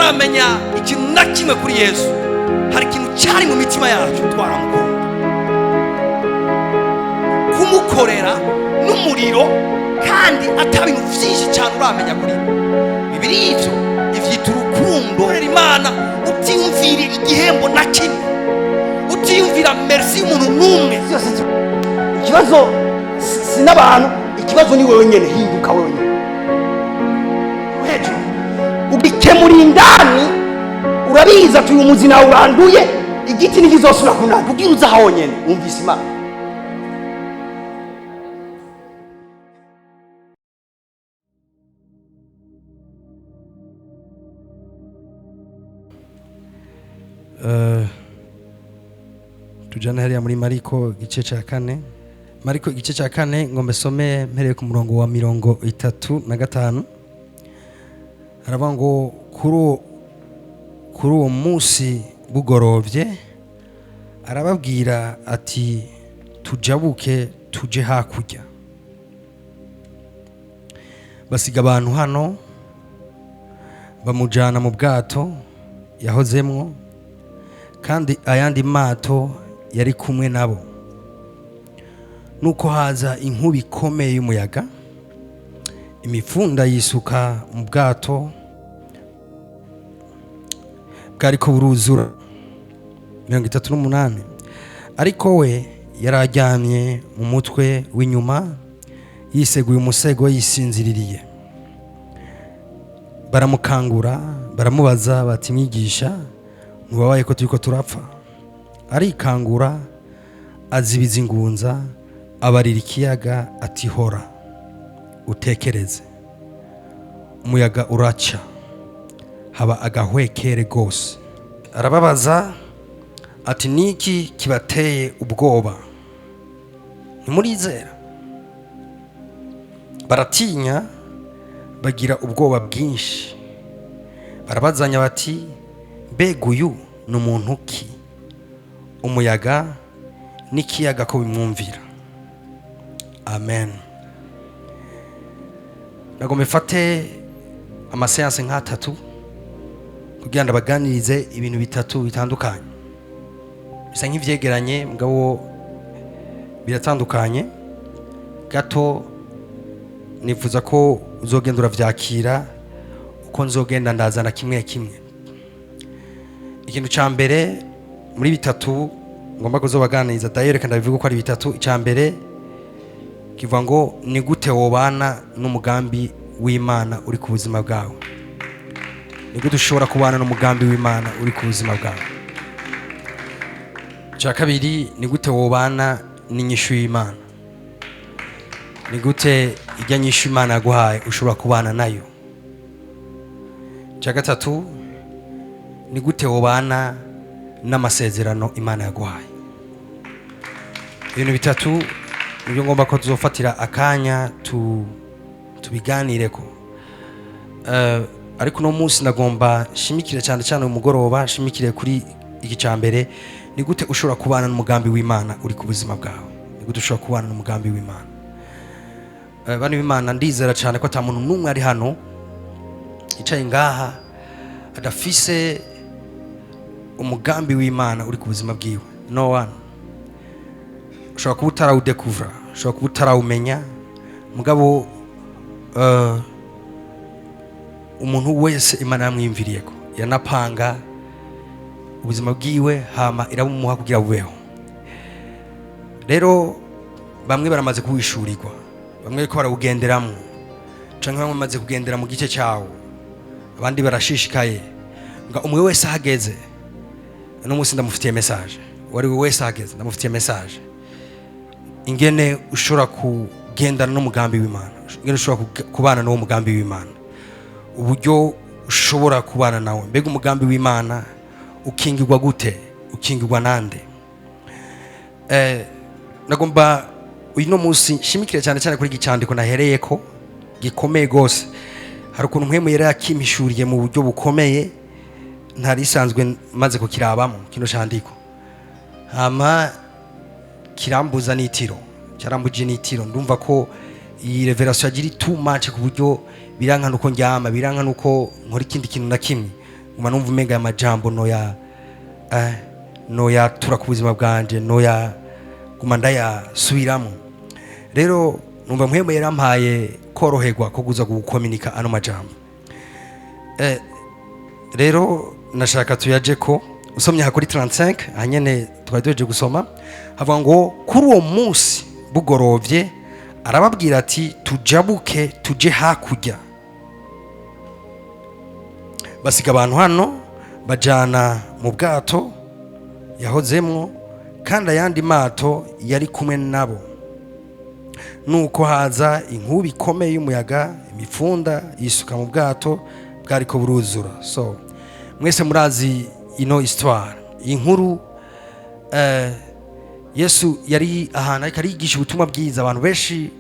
Tutaramenya ikintu na kimwe kuri Yesu, hari ikintu cyari mu mitima yacu, twaramukunda, kumukorera n'umuriro, kandi ata bintu byinshi cyane uramenya kuri we. Bibiri ivyo ivyita urukundo. Korera Imana utiyumvira igihembo na kimwe, utiyumvira merci y'umuntu n'umwe. Byose ikibazo si n'abantu, ikibazo ni wewe nyene. Hinduka wewe nyene hejuru, ugikemura indani. Urabizi ati uyu muzi nawe uranduye, igiti ntikizosubira kunanda. Ubwira uza honyene wumvise Imana. Tujana hariya muri Mariko igice cya 4, Mariko igice cya 4, ngo mbesome mpereye ku murongo wa 35. Haravuga ngo kuri uwo munsi bugorovye, arababwira ati: "Tujabuke tuje hakurya." Basiga abantu hano, bamujana mu bwato yahozemwo, kandi ayandi mato yari kumwe nabo. Nuko haza inkubi ikomeye y'umuyaga, imifunda yisuka mu bwato, bwariko buruzura. 38. Ariko we yari aryamye mu mutwe w'inyuma, yiseguye umusego, yisinziririye. Baramukangura, baramubaza bati: "Mwigisha, ntubabaye ko turiko turapfa?" Arikangura, azibiza ingunza, abarira ikiyaga ati: "Hora, utekereze." Umuyaga uraca, haba agahwekere rwose. Arababaza ati: "Niki kibateye ubwoba? Ntimurizera?" Baratinya, bagira ubwoba bwinshi, barabazanya bati: "Mbega uyu ni umuntu ki, umuyaga n'ikiyaga ko bimwumvira?" Amen. Nagomba mfate ama séances nk'atatu kugira ngo abaganirize ibintu bitatu bitandukanye, bisa nk'ivyegeranye mugabo biratandukanye gato. Nifuza ko uzogenda uravyakira uko nzogenda ndazana kimwe kimwe. Ikintu ca mbere muri bitatu ngomba kuzobaganiriza, d'ailleurs reka ndabivuga ko ari bitatu. Icya mbere kivuga ngo: ni gute wobana n'umugambi w'Imana uri ku buzima bwawe? Ni gute ushobora kubana n'umugambi w'Imana uri ku buzima bwawe? Icya kabiri: ni gute wobana n'inyishu y'Imana? Ni gute ijya nyishu Imana yaguhaye ushobora kubana nayo? Icya gatatu: ni gute wobana n'amasezerano Imana yaguhaye? Ibintu bitatu nibyo ngomba ko tuzofatira akanya tubiganireko. Ariko uno munsi ndagomba nshimikire cyane cyane uyu mugoroba, nshimikire kuri iki cya mbere: ni gute ushobora kubana n'umugambi w'Imana uri ku buzima bwawe? Ni gute ushobora kubana n'umugambi w'Imana? Bana b'Imana, ndizera cyane ko ata muntu n'umwe ari hano yicaye ngaha adafise umugambi w'Imana uri ku buzima bwiwe. No one. Ushobora kuba utarawudekuvura, ushobora kuba utarawumenya, mugabo umuntu wese Imana yamwiyumviriyeko, iranapanga ubuzima bwiwe, hama irabumuha kugira bubeho. Rero bamwe baramaze kuwishurirwa, bamwe bariko barawugenderamwo, canke bamwe bamaze kugendera mu gice cyawo, abandi barashishikaye. Nga umwe wese ahageze uno munsi ndamufitiye message. Uwo ari we wese ahageze ndamufitiye message, ingene ushobora kugendana n'umugambi w'Imana, ingene ushobora kubana n'uwo mugambi w'Imana, uburyo ushobora kubana nawe. Mbega umugambi w'Imana ukingirwa gute? Ukingirwa nande? Nagomba uyu no munsi nshimikire cyane cyane kuri iki cyandiko nahereye ko gikomeye gose. Hari ukuntu Mpwemu yari yakimpishuriye mu buryo bukomeye ntari isanzwe maze kukirabamo kino cyandiko, hama kirambuza n'itiro, cyarambuje n'itiro. Ndumva ko iyi révélation yagira too much, ku buryo biranka nuko ndyama, biranka nuko nkora ikindi kintu na kimwe. Nguma numva umenga aya majambo noya noyatura ku buzima bwanje, noya guma ndayasubiramo. Rero numva Mpwemu yarampaye koroherwa ko kuza gukominika ano majambo. Rero nashaka tuyaje ko usomye aha kuri 35, ahanyene twari duhejeje gusoma, havuga ngo: "Kuri uwo munsi bugorovye arababwira ati: 'Tujabuke tuje hakurya.' Basiga abantu hano, bajana mu bwato yahozemwo, kandi ayandi mato yari kumwe nabo. Nuko haza inkubi ikomeye y'umuyaga, imifunda yisuka mu bwato, bwariko buruzura." So mwese murazi ino histoire, iyi nkuru. Yesu yari ahantu ariko arigisha ubutumwa bwiza, abantu benshi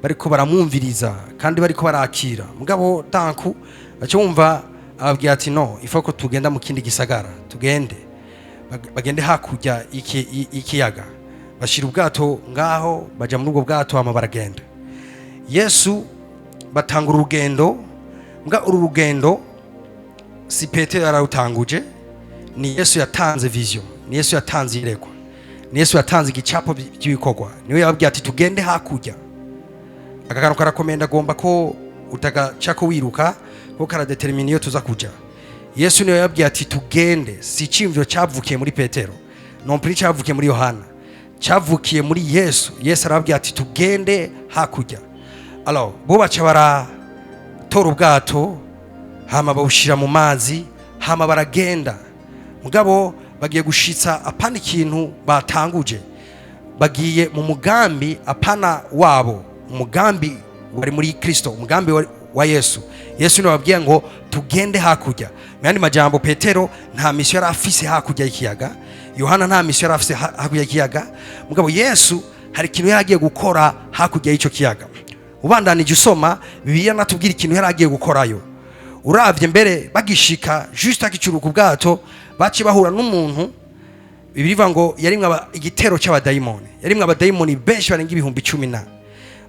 bariko baramwumviriza kandi bariko barakira. Mugabo tanku baca bumva ababwira ati: "No ifa ko tugenda mu kindi gisagara, tugende." Bagende hakurya y'ikiyaga, bashira ubwato ngaho, baja muri ubwo bwato, hama baragenda. Yesu batanga urugendo. Mbwa uru rugendo si Petero yararutanguje, ni Yesu yatanze vision, ni Yesu yatanze iyerekwa, ni Yesu yatanze igicapo by'ibikorwa. Niwe yababwiye ati: "Tugende hakurya." Aka kantu karakomeye, ndagomba ko utagacako wiruka kuko karadetermina iyo tuza kuja. Yesu niwe yababwiye ati: "Tugende." Si icyiyumviro cyavukiye muri Petero, non plus cyavukiye muri Yohana, cyavukiye muri Yesu. Yesu arababwira ati: "Tugende hakurya." Alors bo baca baratora ubwato, hama bawushyira mu mazi, hama baragenda. Mugabo bagiye gushitsa apana ikintu batanguje, bagiye mu mugambi apana wabo, umugambi wari muri Kristo, umugambi wa Yesu. Yesu niwe wabwiye ngo: "Tugende hakurya." Mu yandi majambo, Petero nta mission yari afise hakurya y'ikiyaga, Yohana nta mission yari afise hakurya y'ikiyaga. Mugabo Yesu hari ikintu yari agiye gukora hakurya y'icyo kiyaga. Ubandanije usoma Bibiliya, natubwira ikintu yari agiye gukorayo. Uravye mbere, bagishika, juste akicuruka ubwato, baciye bahura n'umuntu. Bibiliya ivuga ngo yarimwe igitero cy'abadayimoni, yarimwe abadayimoni benshi barenga 10,000 na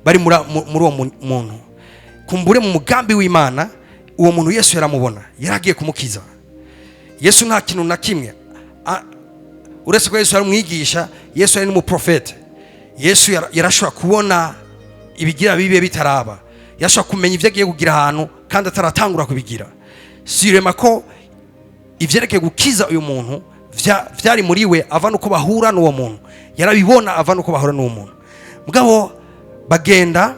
bari muri uwo muntu. Kumbure mu mugambi w'Imana, uwo muntu Yesu yaramubona, yari agiye kumukiza. Yesu nta kintu na kimwe, uretse ko Yesu yari umwigisha, Yesu yari n'umuprofete. Yesu yarashobora kubona ibigira bibe bitaraba, yashobora kumenya ibyo agiye kugira ahantu kandi ataratangura kubigira. Sirema ko ivyerekeye gukiza uyu muntu vyari muri we ava nuko bahura n'uwo muntu, yarabibona ava nuko bahura n'uwo muntu. Mugabo bagenda,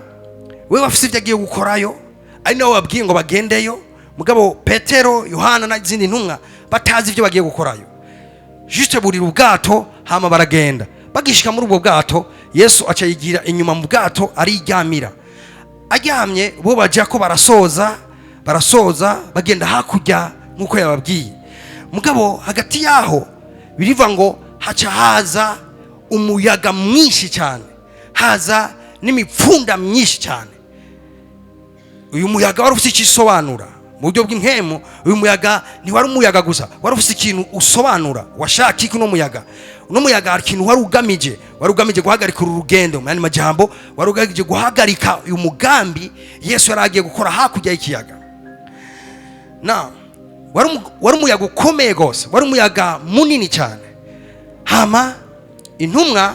we bafise ibyo agiye gukorayo, ari nabo babwiye ngo bagendeyo. Mugabo Petero, Yohana n'izindi ntumwa batazi ibyo bagiye gukorayo, juste burira ubwato, hama baragenda. Bagishika muri ubwo bwato, Yesu aca yigira inyuma mu bwato, ariryamira. Aryamye, bo baja ko barasoza, barasoza, bagenda hakurya nk'uko yababwiye. Mugabo hagati yaho biriva ngo haca haza umuyaga mwinshi cyane, haza n'imipfunda myinshi cyane. Uyu muyaga wari ufite icyo isobanura mu buryo bw'impemu. Uyu muyaga ntiwari umuyaga gusa, wari ufite ikintu usobanura. Washaka iki uno muyaga? Uno muyaga hari ikintu wari ugamije, wari ugamije guhagarika uru rugendo. Mu yandi majambo, wari ugamije guhagarika uyu mugambi Yesu yari agiye gukora hakurya y'ikiyaga. Na wari umuyaga ukomeye rwose, wari umuyaga munini cyane. Hama intumwa,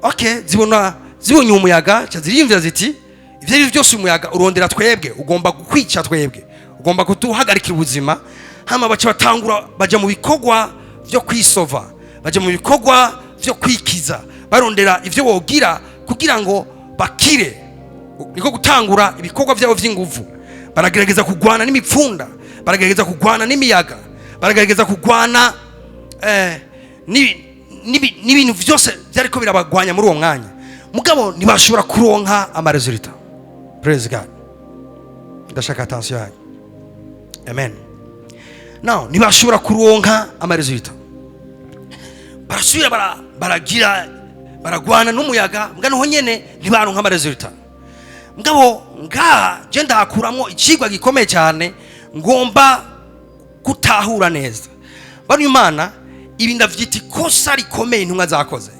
okay, zibona, zibonye umuyaga, ca ziriyumvira ziti: "Ibyo ari byo byose umuyaga urondera twebwe, ugomba kwica twebwe, ugomba kuduhagarikira ubuzima." Hama baca batangura baja mu bikorwa byo kwisova, baja mu bikorwa byo kwikiza, barondera ivyo wogira kugira ngo bakire. Niko gutangura ibikorwa byabo by'inguvu, baragerageza kugwana n'imipfunda, baragerageza kugwana n'imiyaga, baragerageza kugwana n'ibintu byose byariko birabagwanya muri uwo mwanya. Mugabo ntibashobora kuronka ama résultats. Praise God. Ndashaka attention yanyu. Amen. Now ntibashobora kuronka ama résultats. Barasubira baragira, baragwana n'umuyaga, mbwa noho nyene ntibaronka ama résultats. Mugabo ngaha je ndahakuramwo icigwa gikomeye cyane ngomba gutahura neza. Bano Imana, ibi ndavyita ikosa rikomeye intumwa zakoze.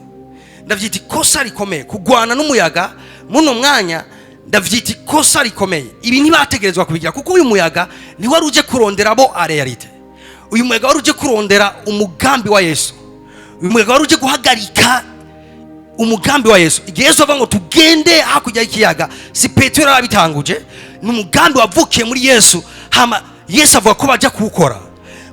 Ndavyita ikosa rikomeye kugwana n'umuyaga muno mwanya, ndavyita ikosa rikomeye. Ibi ntibategerezwa kubigira, kuko uyu muyaga ntiwari uje kurondera bo en réalité. Uyu muyaga wari uje kurondera umugambi wa Yesu. Uyu muyaga wari uje guhagarika umugambi wa Yesu. Igihe Yesu avuga ngo tugende hakurya y'ikiyaga, si Petero yarabitanguje, ni umugambi wavukiye muri Yesu. Hama Yesu avuga ko bajya kuwukora.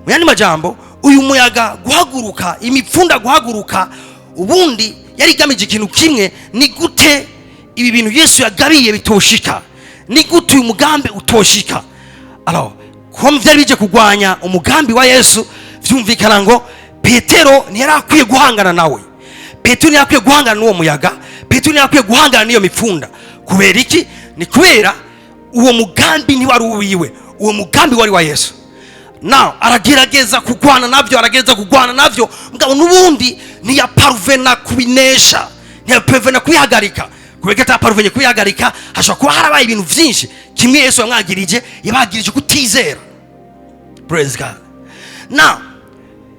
Mu yandi majambo, uyu muyaga guhaguruka, imipfunda guhaguruka, ubundi yari igamije ikintu kimwe: ni gute ibi bintu Yesu yagabiye bitoshika? Ni gute uyu mugambi utoshika? Alors, ko byari bije kurwanya umugambi wa Yesu, vyumvikana ngo Petero ntiyari akwiye guhangana nawe. Petero ntiyari akwiye guhangana n'uwo muyaga. Petero ntiyari akwiye guhangana n'iyo mipfunda. Kubera iki? Ni kubera uwo mugambi ntiwari uwiwe, uwo mugambi wari wa Yesu. Now aragerageza kurwana navyo, aragerageza kurwana navyo, mugabo n'ubundi ntiyaparuvena kubinesha, ntiyaparuvena kubihagarika. Kubera ko ataparuvenye kubihagarika, hashobora kuba harabaye ibintu vyinshi. Kimwe Yesu yamwagirije, yabagirije kutizera. Praise God. Now,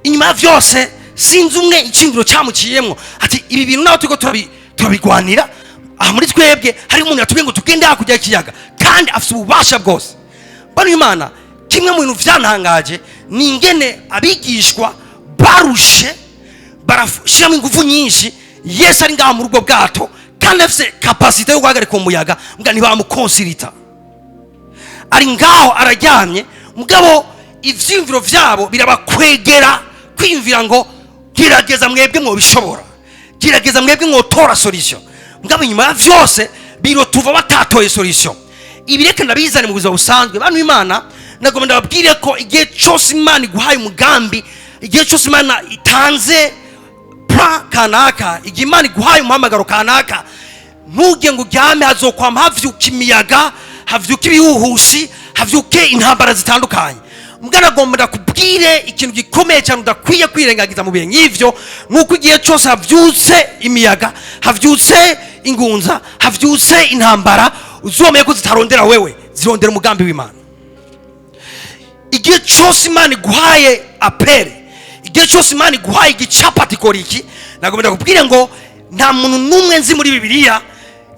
inyuma ya vyose, sinzi umwe iciyumviro cyamuciyemwo ati: "Ibi bintu naho turiko turabigwanira aha, muri twebwe hari umuntu yatubwiye ngo tugende hakurya y'ikiyaga, kandi afite ububasha bwose." Bano Imana, kimwe mu bintu vyantangaje ni ingene abigishwa barushe, barashyiramo ingufu nyinshi. Yesu ari ngaha muri ubwo bwato kandi afite capacité yo guhagarika uwo muyaga, mbwa ntibamukonsulta. Ari ngaho araryamye, mugabo ivyiyumviro vyabo birabakwegera kwiyumvira ngo: "Gerageza mwebwe mwobishobora, gerageza mwebwe mwotora solution." Mugabo inyuma ya vyose biro tuva batatoye solution. Ibi reka ndabizane mu buzima busanzwe. Bantu Imana, nagomba ndababwire ko igihe cyose Imana iguhaye umugambi, igihe cyose Imana itanze plan kanaka, igihe Imana iguhaye umuhamagaro kanaka, ntuge ngo uryame. Hazokwama havyuka imiyaga, havyuka ibihuhusi, havyuke intambara zitandukanye. Mbwa nagomba ndakubwire ikintu gikomeye cyane udakwiye kwirengagiza mu bihe nk'ivyo: nuko igihe cyose havyutse imiyaga, havyutse ingunza, havyutse intambara, uzomeye ko zitarondera wewe, zirondera umugambi w'Imana. Igihe cyose Imana iguhaye appel, igihe cyose Imana iguhaye igicapati, kora iki. Nagomba ndakubwire ngo nta muntu n'umwe nzi muri Bibiliya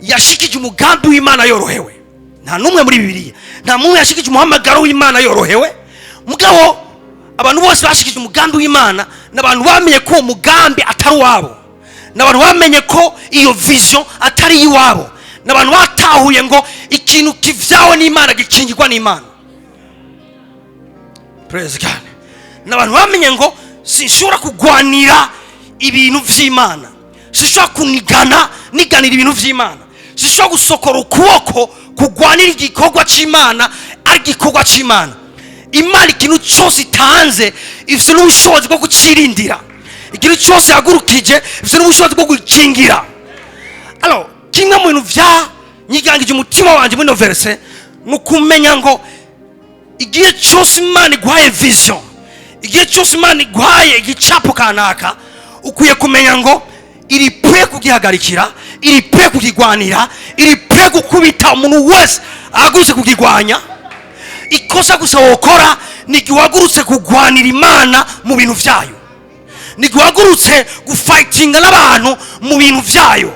yashikije umugambi w'Imana yorohewe. Nta n'umwe muri Bibiliya, nta n'umwe yashikije umuhamagaro w'Imana yorohewe. Mugabo abantu bose bashikije umugambi w'Imana ni abantu bamenye ko uwo mugambi atari uwabo, ni abantu bamenye ko iyo vision atari iy'iwabo, ni abantu batahuye ngo ikintu kivyawe n'Imana gikingirwa n'Imana. Praise God. Ni abantu bamenye ngo sinshobora kugwanira ibintu vy'Imana, sinshobora kunigana niganira ibintu vy'Imana, sinshobora gusokora ukuboko kugwanira igikorwa c'Imana. Ari igikorwa c'Imana. Imana ikintu cyose itanze ifite n'ubushobozi bwo kucirindira. Ikintu cyose yahagurukije ifite n'ubushobozi bwo gukingira. Alors, kimwe mu bintu vyanyigangije umutima wanje muri ino verse ni ukumenya ngo igihe cyose Imana iguhaye vision, igihe cyose Imana iguhaye igicapo kanaka, ukwiye kumenya ngo iri prêt kugihagarikira, iri prêt kukigwanira, iri prêt gukubita umuntu wese ahagurutse kukigwanya. Ikosa gusa wokora ni igihe uhagurutse kugwanira Imana mu bintu vyayo, ni igihe uhagurutse gufightinga n'abantu mu bintu vyayo.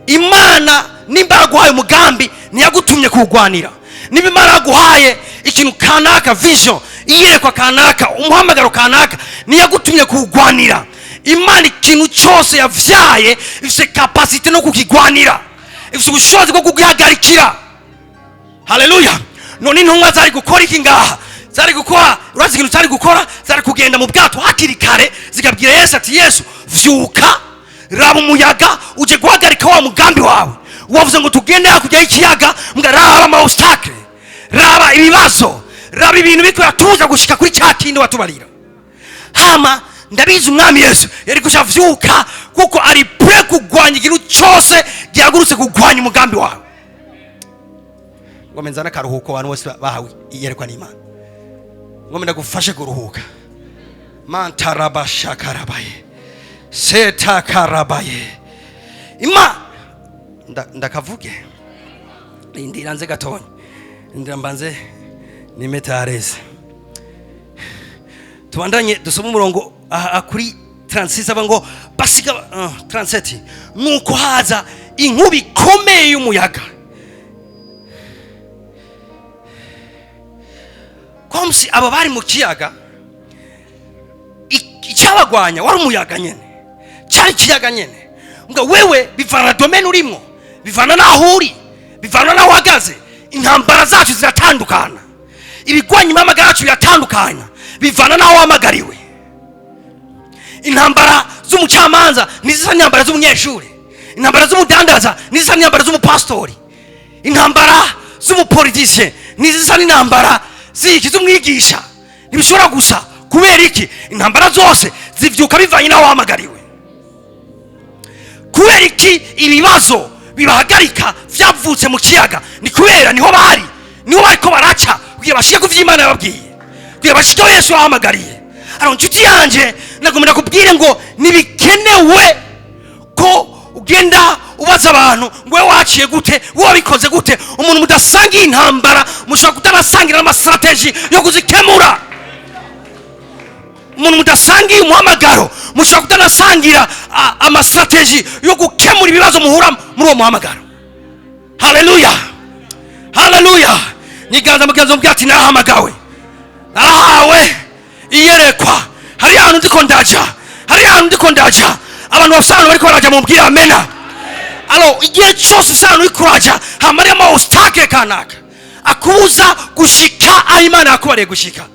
Imana nimba yaguhaye umugambi, ntiyagutumye kuwugwanira. Niba Imana yaguhaye ikintu kanaka, vision, iyerekwa kanaka, umuhamagaro kanaka, ntiyagutumye kuwugwanira. Imana ikintu cyose yavyaye ifite capacité no kukigwanira, ifite ubushobozi bwo kugihagarikira. Haleluya. None intumwa zari gukora iki ngaha? Zari gukora, urazi ikintu zari gukora? Zari kugenda mu bwato hakiri kare, zikabwira Yesu ati: "Yesu, vyuka, raba umuyaga uje guhagarika wa mugambi wawe. Wavuze ngo tugende hakurya y'ikiyaga, mbwa raba ama obstacle, raba ibibazo, raba ibintu biriko biratubuza gushika kuri cya kindi watubarira." Hama ndabizi Umwami Yesu yari kuca vyuka, kuko ari prêt kugwanya ikintu cyose gihagurutse kugwanya umugambi wawe. Ngo nzane akaruhuko. Abantu bose bahawe iyerekwa n'Imana, ngo ndagufashe kuruhuka. Mantarabashakarabaye setakarabaye ima ndakavuge. Ndira nze gatonya, ndira mbanze nimetareze. Tubandanye dusome umurongo aha kuri 36. Aba ngo basiga 37: nuko haza inkubi ikomeye y'umuyaga. Comme si aba bari mu kiyaga. Icyabagwanya wari umuyaga nyene, cyari ikiyaga nyene. Mbwa wewe bivana na domaine urimwo, bivana n'aho uri, bivana n'aho uhagaze. Intambara zacu ziratandukana, ibigwanya impamagara yacu biratandukana, bivana n'aho wahamagariwe. Intambara z'umucamanza ntizisa n'intambara z'umunyeshuri, intambara z'umudandaza ntizisa n'intambara z'umupasitori, intambara z'umupolitisien ntizisa n'intambara ziki z'umwigisha. Ntibishobora gusa. Kubera iki? Intambara zose zivyuka bivanye n'aho wahamagariwe. Kubera iki ibibazo bibahagarika vyavutse mu kiyaga? Ni kubera niho bari, niho bariko baraca kugira bashike ku vy'Imana yababwiye, kugira bashike aho Yesu yabahamagariye. Aro nshuti yanje, nagomba ndakubwire ngo ntibikenewe ko ugenda ubaza abantu ngo wowe waciye gute, wowe wabikoze gute. Umuntu mudasangiye intambara mushobora kutanasangira n'amastratégies yo kuzikemura. Umuntu mudasangiye umuhamagaro mushobora kutanasangira amastratégies yo gukemura ibibazo muhura muri uwo muhamagaro. Haleluya, haleluya! Nyiganza mugenzi mubwira ati: "Narahamagawe, narahawe iyerekwa, hari ahantu ndiko ndaja, hari ahantu ndiko ndaja." Abantu bafise ahantu bariko baraja mubwira amena. Alors igihe cyose ufise ahantu uriko uraja, hama hariyo ama obstacles kanaka akubuza gushika aho Imana yakubariye gushika.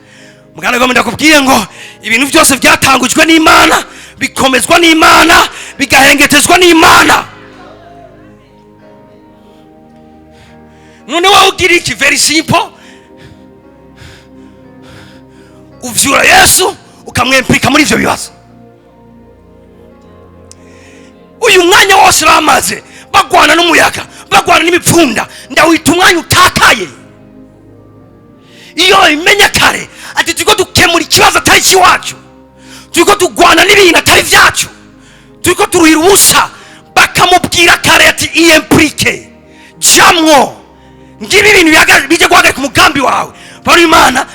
Mugana gomba ndakubwiye ngo ibintu byose byatangujwe n'Imana bikomezwa n'Imana, bigahengetezwa n'Imana. None wowe ugira iki? Very simple, uvyura Yesu ukamwempika muri ivyo bibazo. Uyu mwanya wose bamaze bagwana n'umuyaga, bagwana n'imipfunda, ndawita umwanya utakaye. Iyo babimenya kare ati turiko dukemura ikibazo atari ikiwacu, turiko tugwana n'ibintu atari vyacu, turiko turuhira ubusa, bakamubwira kare ati: "Iyimplique, jamwo, ngibi ibintu bijya guhagarika umugambi wawe." Bari Imana,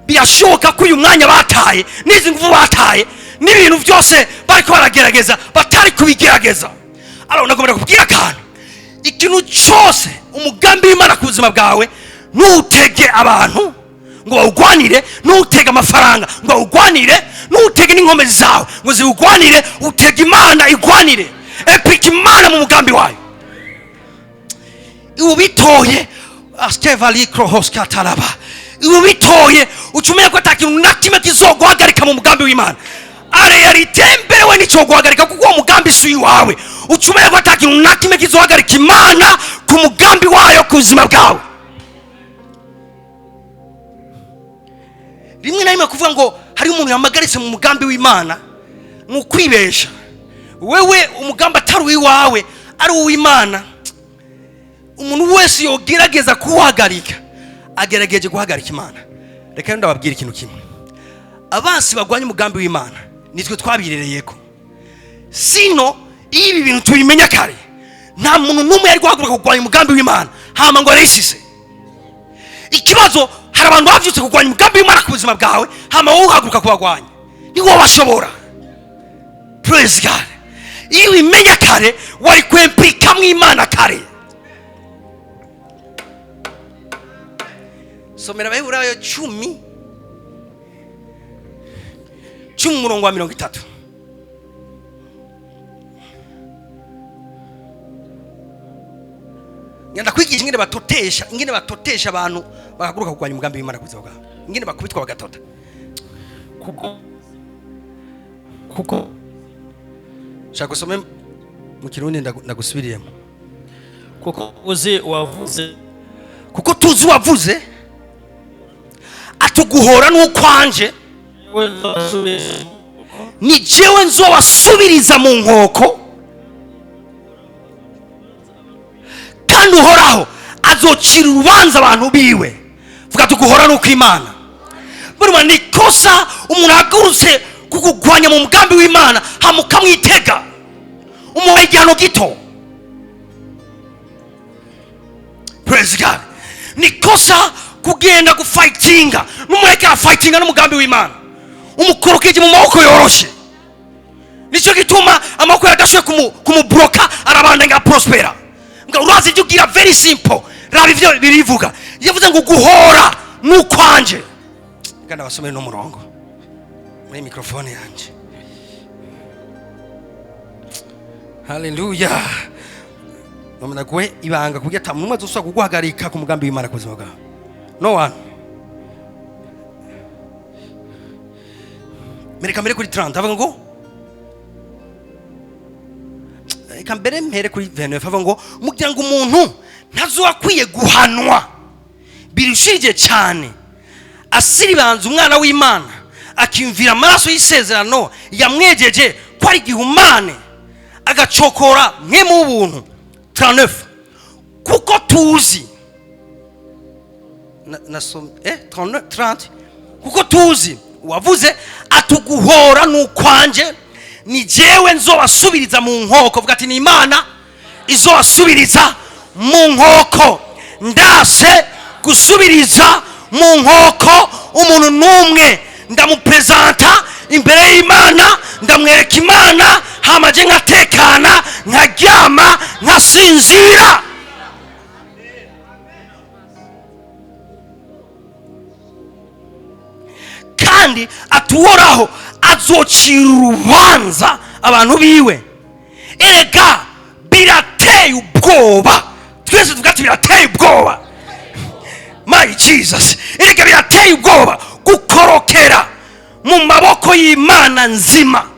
birashoboka ko uyu mwanya bataye, n'izi nguvu bataye, n'ibintu byose bariko baragerageza batari kubigerageza. Alors nagomba kubwira akantu: ikintu cyose, umugambi w'Imana ku buzima bwawe, ntutege abantu ngo bawugwanire, ntutege amafaranga ngo bawugwanire, ntutege n'inkomezi zawe ngo ziwugwanire. Utege Imana igwanire. Implique Imana mu mugambi wayo. Ubitoye askevalikrohoskatalaba, ubitoye uca umenya ko ata kintu na kimwe kizoguhagarika mu mugambi w'Imana. En réalité mbere we nicyoguhagarika, kuko uwo mugambi si uwawe. Uca umenya ko ata kintu na kimwe kizohagarika Imana ku mugambi wayo ku buzima bwawe. Rimwe na rimwe kuvuga ngo hari umuntu yamagaritse mu mugambi w'Imana ni ukwibesha. Wewe umugambi atari uw'iwawe, ari uw'Imana, umuntu wese yogerageza kuwuhagarika agerageje guhagarika Imana. Reka rero ndababwira ikintu kimwe: abansi bagwanya umugambi w'Imana nitwe twabirereyeko. Sino iyo ibi bintu tubimenya kare, nta muntu n'umwe yari guhaguruka kurwanya umugambi w'Imana hama ngo aresise. Ikibazo, hari abantu bavyutse kurwanya umugambi w'Imana ku buzima bwawe, hama wowe uhaguruka kubagwanya, niwo bashobora. Praise God! Iyo ubimenya kare wari kwimpliquamwo Imana kare. Somera Abaheburayo 10 10, umurongo wa 30. Ngenda kwigisha ingene batotesha abantu bagahaguruka kurwanya umugambi w'Imana ku buzima bwawe, ingene bakubitwa bagatota. Kuko Shaka usome mu Kirundi, ndagusubiriyemo. Kuko uzi wavuze. Kuko tuzi wavuze atuguhora n'ukwanje, we nzobasubiza. Ni jewe nzobasubiriza mu nkoko, kandi Uhoraho azocira urubanza abantu biwe. Vuga tuguhora n'uko Imana. Buruma ni kosa umuntu ahagurutse kukugwanya mu mugambi w'Imana hama ukamwitega, umuha igihano gito. Praise God! Ni kosa kugenda gufightinga n'umureke afightinga n'umugambi w'Imana, umukorokeje mu maboko yoroshe. Nicyo gituma amaboko yadashoboye kumubloka, arabandanya prospera. Ngo urazi ibyo ugira, very simple. Raba ivyo birivuga, yavuze ngo guhora n'ukwanje. Reka ndabasomere n'umurongo muri mikrofone yanje. Haleluya. Nomena guhe ibanga kugira ata muntu azosubira kuguhagarika ku mugambi w'Imana ku buzima bwawe. No one. Mereka mbere kuri 30 avuga ngo, reka mbere mpere kuri 29, avuga ngo mugira ngo umuntu ntazowakwiye guhanwa birushije cyane asiribanza umwana w'Imana, akiyumvira amaraso y'isezerano yamwejeje ko ari igihumane, agacokora mwe mu buntu. 39, kuko tuzi na 39, 30, kuko tuzi wavuze atuguhora nukwanje, ni jewe nzobasubiriza mu nkoko. Vuga ati ni Imana izobasubiriza mu nkoko. Ndase gusubiriza mu nkoko umuntu n'umwe, ndamupresenta imbere y'Imana, ndamwereka Imana, hamaje nkatekana, nkaryama, nkasinzira. Kandi atuhoraho azocira urubanza abantu biwe. Erega birateye ubwoba, twese tuvuga ati birateye ubwoba. My Jesus, erega birateye ubwoba gukorokera mu maboko y'Imana nzima.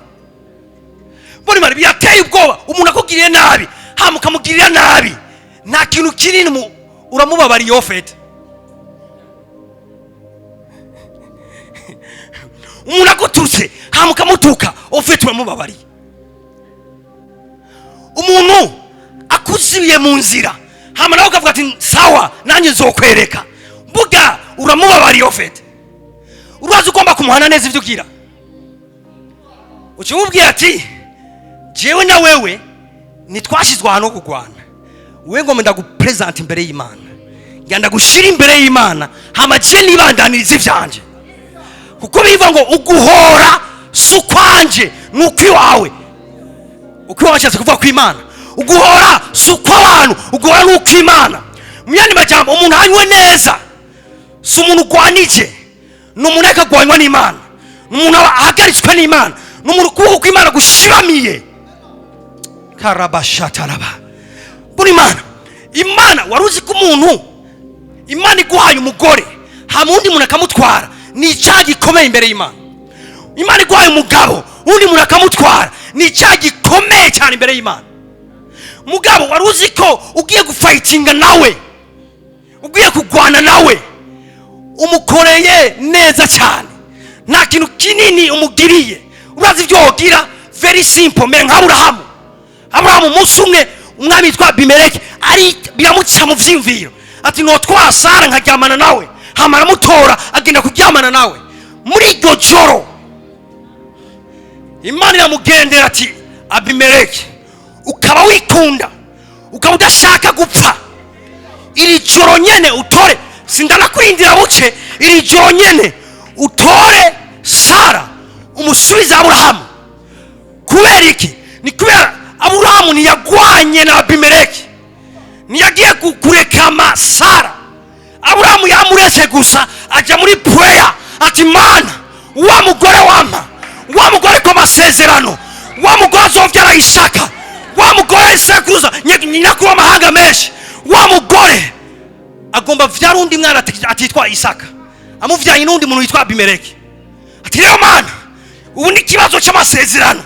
Mbona Imana birateye ubwoba, umuntu akugiriye nabi hama ukamugirira nabi, nta kintu kinini uramubabariye ofete. Umuntu agututse hama ukamutuka, ofete uramubabariye. Umuntu akuzibiye mu nzira hama nawe ukavuga ati sawa nanjye nzokwereka, mbuga uramubabariye ofete. Urazi ugomba kumuhana neza ivyo ugira, ucimubwira ati jewe na wewe ntitwashizwe ahantu ho kugwana, wewe ngomba ndagupresent imbere y'Imana, ngira ndagushira imbere y'Imana, hama je nibandaniriza ivyanje. Kuko bivuga ngo uguhora si ukwanje ni ukwiwawe. Ukwiwawe ashatse kuvuga kw'Imana. Uguhora si ukw'abantu, uguhora ni ukw'Imana. Mu yandi majambo, umuntu anywe neza si umuntu ugwanije, ni umuntu ariko agwanywa n'Imana, ni umuntu ahagaritswe n'Imana, ni umuntu ukuboko kw'Imana gushiramiye. Karabashataraba. Buri Imana, Imana wari uzi ko umuntu Imana iguhaye umugore hama undi muntu akamutwara, ni icyaha gikomeye imbere y'Imana. Imana iguhaye umugabo undi muntu akamutwara, ni icyaha gikomeye cyane imbere y'Imana. Mugabo wari uzi ko ugiye gufightinga nawe, ugiye kugwana nawe, umukoreye neza cyane, nta kintu kinini umugiriye. Urazi ibyo wogira, very simple. Mbere nka Aburahamu. Aburahamu umunsi umwe umwami yitwa Abimeleki ari biramuca mu vyiyumviro ati notwara Sara nkaryamana nawe, hama aramutora agenda kuryamana nawe. Muri iryo joro Imana iramugendera ati Abimeleki, ukaba wikunda, ukaba udashaka gupfa, iri joro nyene utore, sindanakurindira buce, iri joro nyene utore Sara umusubize Aburahamu. Kubera iki? Ni kubera Aburahamu ntiyagwanye na Abimeleki, ntiyagiye kurekama Sara. Aburahamu yamuretse gusa aja muri prayer ati Mana, wa mugore wampa, wa mugore ko masezerano, wa mugore azovyara Isaka, wa mugore sekuruza nyinakuru w'amahanga menshi, wa mugore agomba vyara undi mwana atitwa Isaka, amuvyaye n'undi muntu yitwa Abimeleki. Ati rero Mana, ubu ni ikibazo c'amasezerano,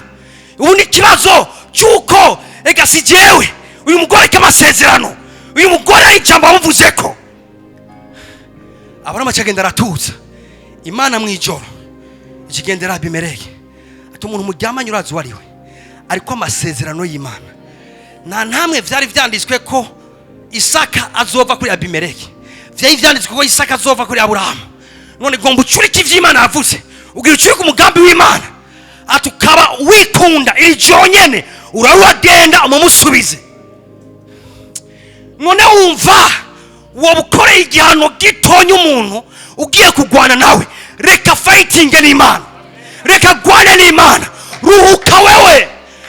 ubu ni ikibazo c'uko ega si jewe uyu mugore k'amasezerano, uyu mugore ari ijambo amuvuzeko. Aburahamu acagenda aratuza. Imana mw'ijoro ikigendera Abimeleki ati umuntu muryamanye urazi uwo ari we, ariko amasezerano y'Imana nta ntamwe vyari vyanditswe ko Isaka azova kuri Abimeleki, vyari vyanditswe ko Isaka azova kuri Aburahamu. None gomba ucurike ivy'Imana yavuze, ugira ucurike umugambi w'Imana, ati ukaba wikunda iri joro nyene uraruragenda umumusubize. None wumva woba ukoreye igihano gitonya umuntu ugiye kugwana nawe, reka fighting n'Imana, reka gwane n'Imana, ruhuka wewe.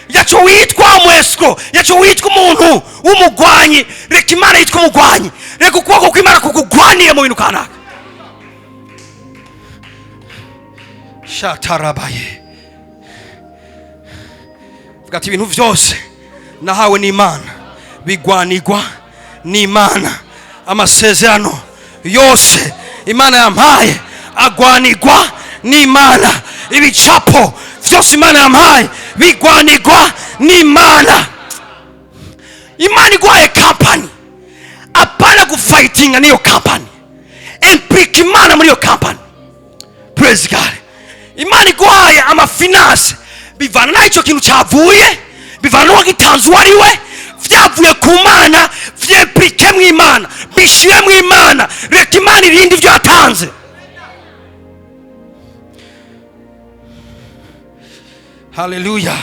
Yaco witwa umwesco, yaco witwa umuntu w'umugwanyi, reka Imana yitwa umugwanyi, reka ukuboko kw'Imana kukugwanire mu bintu kanaka. Shatarabaye. Vuga ati ibintu vyose Nahawe n'Imana bigwanigwa n'Imana. Amasezerano yose Imana yampaye agwanigwa n'Imana. Ibicapo byose Imana yampaye bigwanigwa n'Imana. Imana iguhaye kampani, apana gufightinga n'iyo kampani, implique Imana muri iyo kampani. Praise God. Imana iguhaye amafinances, bivana naho icyo kintu cyavuye, bivana n'uwagitanze uwo ari we. Byavuye ku Mana, vyimplique mu Imana, bishyire mu Imana, reka Imana irinde ibyo yatanze. Haleluya.